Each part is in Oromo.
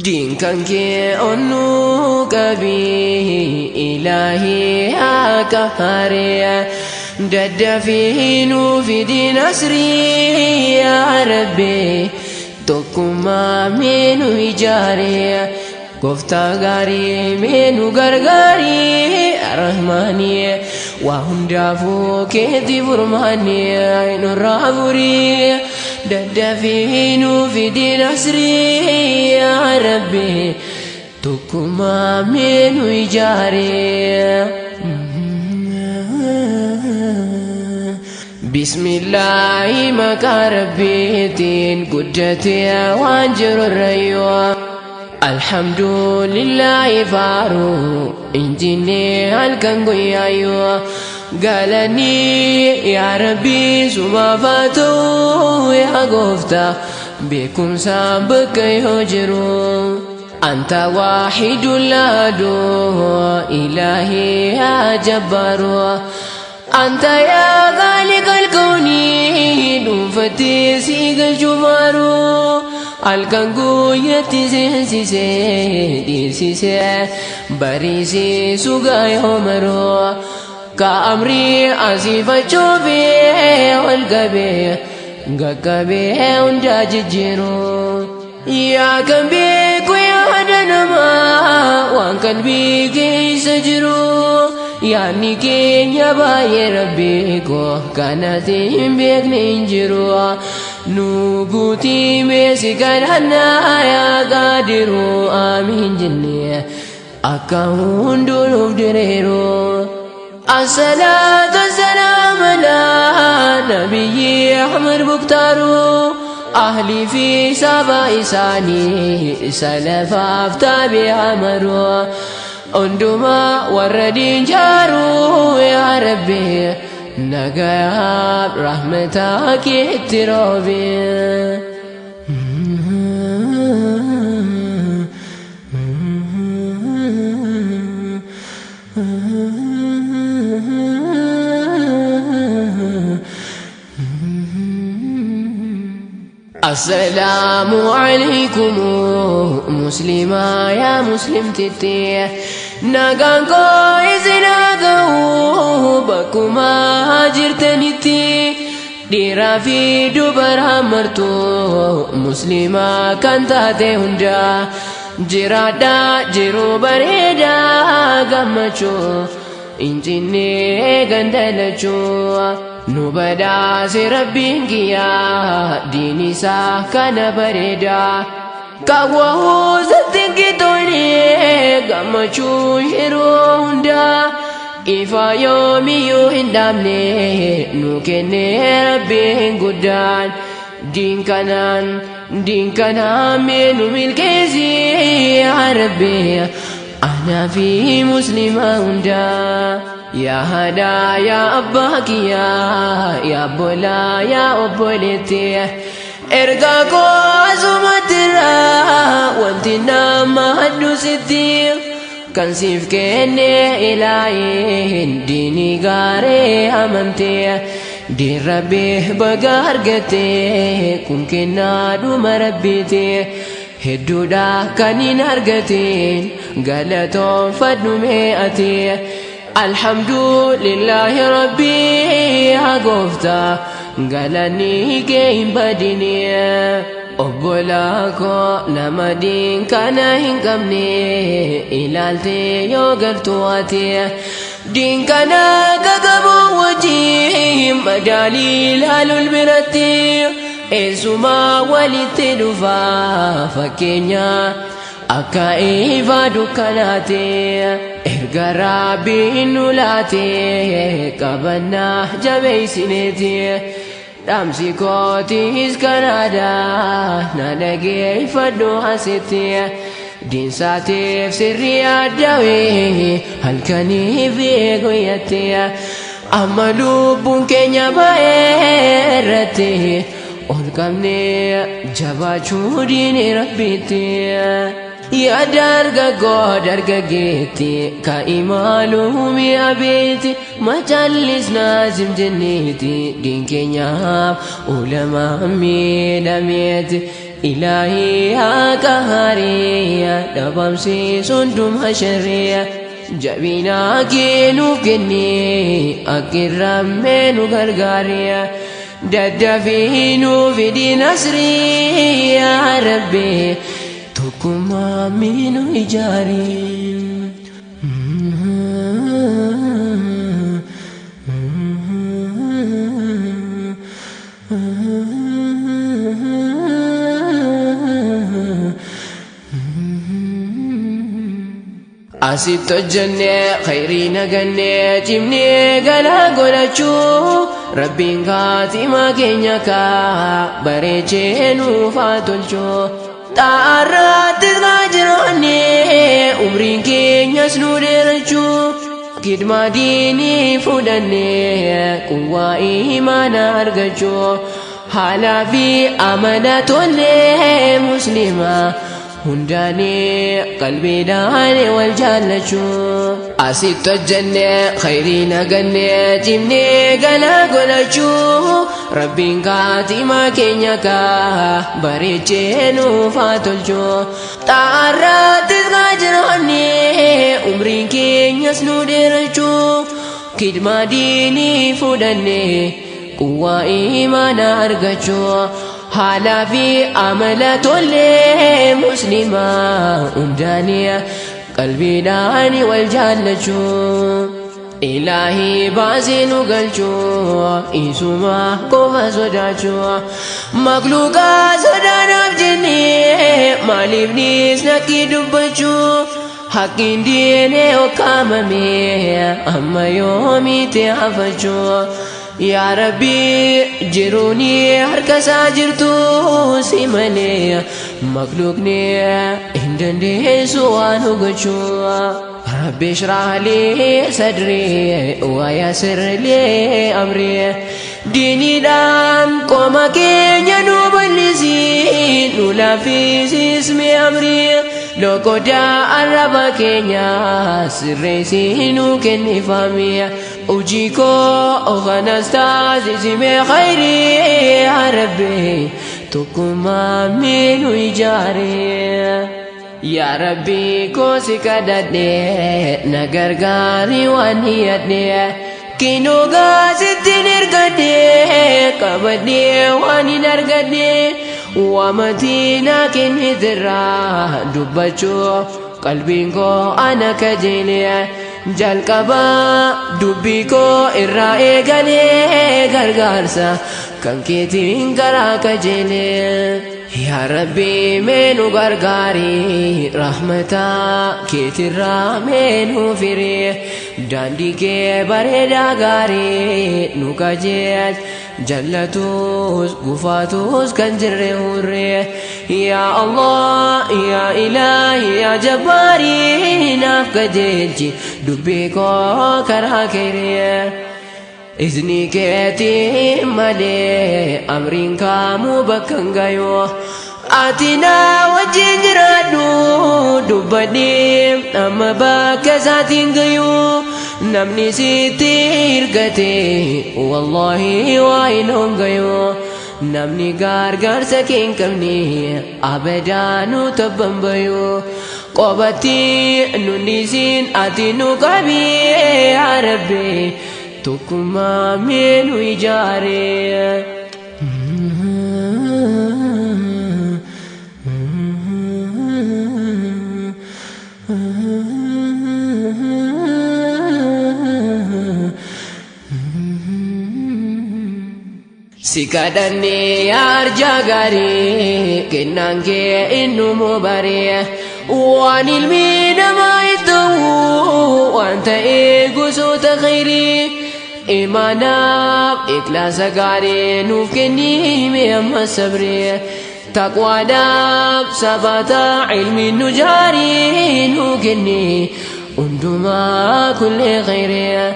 Diin kan kee onnuu qabii ilaahii haa qahaaree daddafii nuu fidi nasrii yaa Rabbi tokkummaa mee nu ijaaree gooftaa gaarii mee nu gargaarii rahmaanii waa hundaafuu keeti furmaanii nurraa furii daddafii nuu fidi nasrii yaa Rabbi tokkummaa mee nu ijaaree. Bismillaahi maqaa Rabbiitiin guddatee waan jiru irrayyoo. Alhamdulillaahi faaruu injinnee halkan guyyaayyoo. Galanii yaa Rabbii sumaaf haa ta'u yaa gooftaa beekumsaan bakka yoo jiru. أنت واحد لا دو إلهي يا جبار أنت يا خالق الكون نفتي سيق الجبار halkan guyyatti seensisee dhiisisee bariisee sugaa yoo maroo ka amrii asiifachuufee ol qabee qaqqabee hundaa jijjiiru. Yaa kan beeku yaada namaa waan qalbii keessa jiru yaadni keenya baay'ee rabbii koo kanatti hin beekne hin jiru. Nu guutii meesi kadhannaa yaa qaadiru amiin jennee akka hunduu nuuf diriiru. الصلاة والسلام على نبي أحمد مختار أهلي في سبا إساني سلفاف تابع مرو عندما وردين جارو يا ربي نقاب رحمتك اترابي. السلام عليكم مسلمة يا مسلم تتي نغانكو إذن بكما هاجرتنتي dhiiraa fi dubara martuu muslimaa kan taate hundaa jiraadhaa jiruu bareedaa gammachuu injinnee gandalachuu nu badhaase rabbiin kiyyaa diin isaa kana bareedaa kawwahuu sitti tolee gammachuu yeroo hundaa ifa yoomiyyuu hin dhaabne nu kenne rabbiin guddaan diin kanaan diin kanaan mee nu milkeessi yaa rabbi anaa fi muslima hundaa yaa haadhaa yaa abbaa kiyyaa yaa obbolaa yaa obboleetti ergaa koo asumatti irraa wanti nama hadhu sitti kan siif kenne ilaahin diinii gaaree amantee diin rabbii baga argate kun kennaa dhuma rabbiiti hedduudha kan hin argatin galatoonfadhu mee ati alhamdulillahi rabbii yaa gooftaa galanni kee hin badini obbolaa koo nama diin kana hin qabne ilaaltee yoo galtu ati diin kana qaqabu wajjin madaalii ilaaluun biratti eessumaa walitti dhufa fakkeenya akka ifa dukkanaati erga rabbiin nu laate qabannaa jabeeysineeti. Dhaamsi kootis kanaadha na dhageeffadhu asitti. Diinsaatiif sirrii addawee halkanii fi guyyatti. Amma lubbuun keenya ba'ee irratti ol qabnee jabaachuu diini rabbiitti. Yaa dargaggoo dargaggeetti ka imaaluu mi'a beeti macallisnaa sim jenneeti diin keenyaaf ulamaa miidhameeti. Ilaahii yaa qahaarii dhabamsiisuun dhuma sharriya jabinaa kee nuuf kennee akka irrammee nu gargaariya daddafii nuu fidi nasrii yaa rabbi tokkummaa miinu ijaarii. Asitti hojjennee khayrii nagannee cimnee galaa godhachuu rabbiin kaatimaa keenya kaa bareechee nuuf haa tolchuu. Xaarraattis haa jiraannee umriin keenyas nu dheerachuu. Kidmaa diinii fudhannee quwwaa imaana argachuu. Haalaa fi amala tollee muslimaa hundaanii qalbiidhaan wal jaallachuu. Asitti hojjennee khayrii nagannee cimnee galaa godhachuu. Rabbiin kaatimaa keenya kaa bareechee nuuf haa tolchuu. Xaarraattis haa jiraannee umriin keenyas nu dheerachuu. Kidmaa diinii fudhannee quwwaa imaana argachuu. Haalaa fi amala tollee muslimaa hundaanii qalbiidhaan wal jaallachuu. Ilaahii baasee nu galchuu isuma qofa sodaachuu. Makluuqaa sodaanaaf jennee maaliif dhiisna dubbachuu. Haqqiin diinee okkaamame amma yoomiitti hafachuu. Yaa Rabbi jiruuni harka isaa jirtu si malee makluuqni hin dandeessu waan hogachuu. Rabbi shrah li sadri wa yassir li amri. Diiniidhaan qoma keenya nu bal'isi nu laaffisiis mi amri. Loqodaa arraba keenya sirreessi nu kennifami. Hojii koo kanas taasisime khayrii yaa Rabbi tokkummaa miinu ijaare. Yaa Rabbi koo si kadhadhe na gargaari waan hiyyadhe. Kinoo gaasittiin ergadhe qabadhe waan hin argadhe. Waamatii naa kennitirraa dubbachuu qalbiin koo ana kajeele. Jalqaba dubbii koo irraa eegalee gargaarsa kan keetiin karaa qajeele. Yaa Rabbi mee nu gargaari rahmata keetirraa mee nu firi daandii kee bareedaa gaarii nu qajeelch jallatus gufaatus kan jirre hurre. Yaa Allah yaa Ilaahi yaa Jabbaari naaf qajeelchi dubbii koo karaa keeree. Izni keetiin malee amriin kaamuu bakka hin gayu. Ati na wajjin jiraadhu dubbadhee amma bakka isaatiin gayu. Namni sitti hirkate wallaahi waa hin hongayu. Namni gargaarsa kee hin qabne abadaa nu tabban bayu. Qobatti nu dhiisin ati nu qabi yaa Rabbi tokkummaa mee nu ijaare. Si kadhannee arjaa gaarii kennaan kee innumoo baree waan ilmi namaa itti ta'u waan ta'ee gosoota khayrii. Imaanaaf ikhlaasa gaarii nuuf kenni mee amma sabrii. Taqwaadhaaf sabata ilmi nu jaarii nu kenni hundumaa kullee khayrii.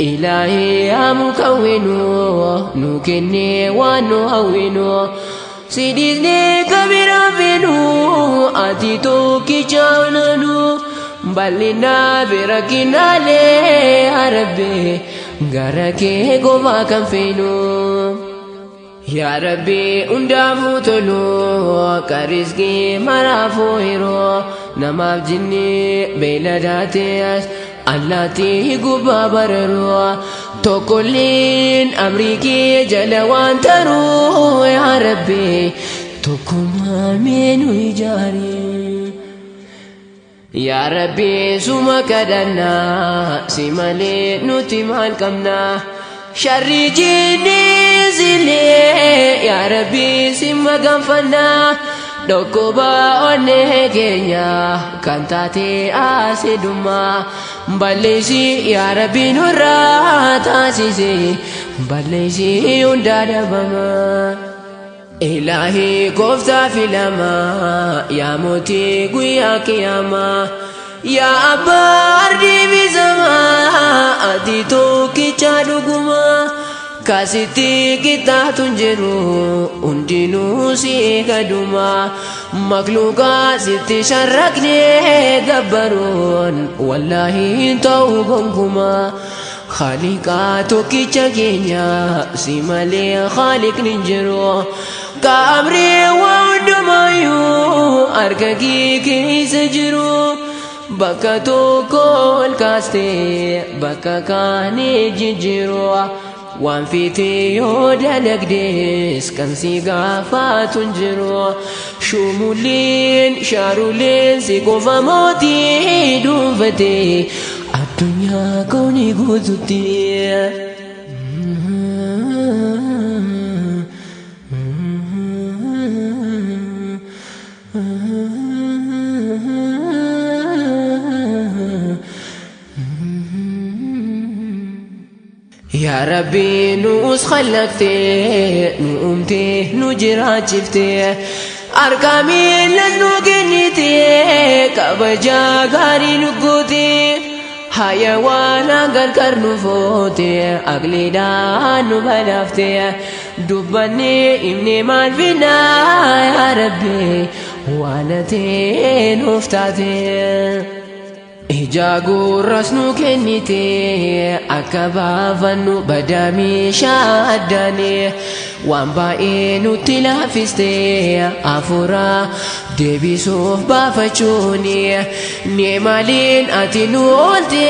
Ilaahii yaa mukawwinu nu kenni waan nu hawwinu. Si dhiisnee kabira feenu ati tokkicha olaanu. Bal'inaa fi rakkinaalee yaa Rabbi gara kee qofaa kan feenu. Yaa Rabbi hundaafuu tolu ka rizqii maraafuu yeroo namaaf jinnii beeyladaatis allaattii gubbaa bararuu tokkolleen amrii kee jala waan taruu yaa Rabbi tokkummaa mee nu ijaari. Yaa Rabbi suma kadhannaa si malee nuti maal qabna sharri jinnii silee yaa Rabbi si maganfannaa dhukkuba onnee keenya kan taate asidummaa balleessi yaa Rabbi nurraa taasisi balleessi hundaa dhabamaa. Ilaahii gooftaa filamaa yaa mootii guyyaa qiyaamaa yaa abbaa ardii fi samaa ati tokkicha dhugumaa kasitti qixxaatu hin jiru hundinuu si gadumaa makluuqaa sitti sharraknee gabbaruun wallaahi hin ta'u gonkumaa. Khaaliqaa tokkicha keenya si malee khaaliqni hin jiru. Ka amrii waa hundumaayyuu harka kee keessa jiru. Bakka tokko ol kaastee bakka kaanii jijjiiru. Waan feete yoo dalagdes kan si gaafatu hin jiru. Shumulleen shaaruleen si qofa mootii dhuunfate addunyaa kooni guututti. Yaa Rabbi nuus khallaqtee nu uumtee nu jiraachiftee harkaa miilas nu kennitee kabajaa gaarii nu gootee hayawaana gargar nu footee aqliidhaan nu badhaaftee dubbannee himnee maal finnaa yaa Rabbi waan ati nuuf taatee. Ija gurras nu kennite akka baafannu badaa meeshaa addaani waan baay'ee nutti laaffiste hafuura deebisuuf baafachuuni ni maaliin ati nu oolte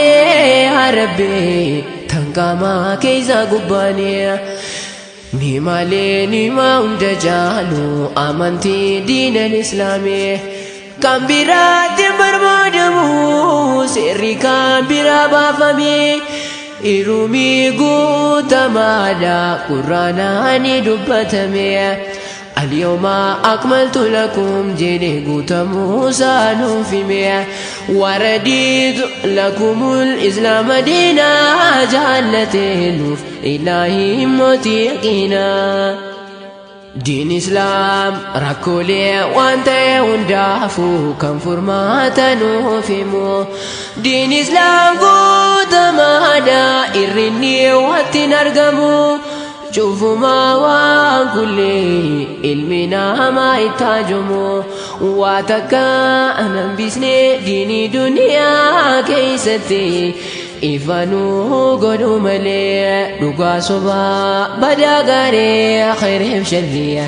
yaa Rabbi tan qaamaa keessa gubbaani. Ni malee nima hunda jaalu amantii diinan islaamii kan biraatti hin barbaadamu seerri kan biraa baafame irumii guutamaadha qur'aanaa ni dubbatame alyawma akmaltu lakum jedhe guutamuu isaa nuuf hime waradiitu lakumul islaama diinaa jaallate nuuf Ilaahi mootii yaqiinaa. Diin Islaam rakkoolee waan ta'e hundaafuu kan furmaata nuuf himu. Diin Islaam guutamaadha irrinni watti hin argamu. Cufumaa waan kulli ilmi namaa itti haajomu. Waa takka an hambisne diinii duniyaa keessatti. Ifa nuu godhu malee dhugaa sobaa badaa gaaree khayriif sharrii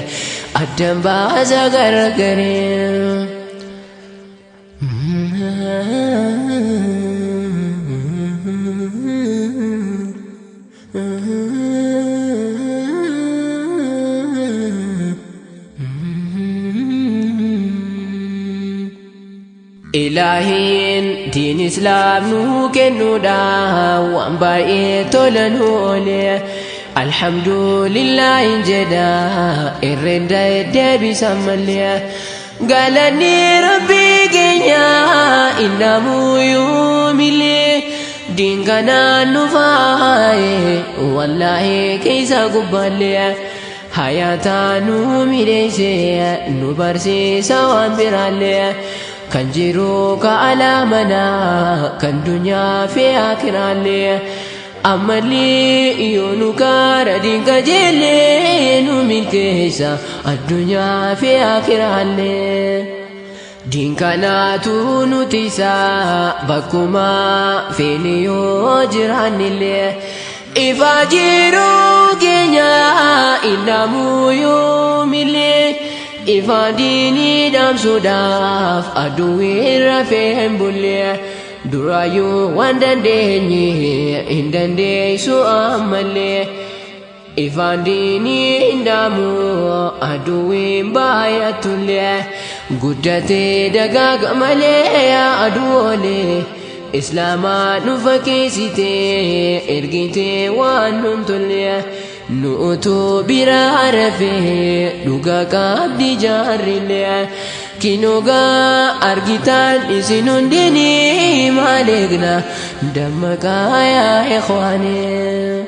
addan baasa gargaree. Ilaahiin diin islaam nuu kennuudha waan baay'ee tola nu oole alhamdulillaahin jedha irreen deebisan malee galanni rabbii keenya innamuu yoomillee Diinganaan nu faaye wallaahi keessa gubbaallee hayaataa nu midheeyse nu barsiisa waan biraallee kan jiru ka alaamanaa kan dunyaa fi akiraallee ammallee yoo nu kaara diinqa jeellee nu milkeessa addunyaa fi akiraallee. Dinkanaatu nuti isaa bakkuma feene yoo jiraannillee ifaa jiruu keenya innamuu yoomillee ifaa diinii dhaamsuudhaaf aduwwiin rafee hin bullee duraayyuu waan dandeenye hin dandeessu ammallee. Ifaan diinii hin dhaamu aduwwiin baay'atullee guddatee dagaaga malee aduwoolee islaamaa nu fakkeessitee ergitee waan nun tolle nu utuu biraa rafee dhugaa qabdi jaarrillee kinogaa argitaan isin hundinii maal eegna dammaqaa yaa ikhwaanii.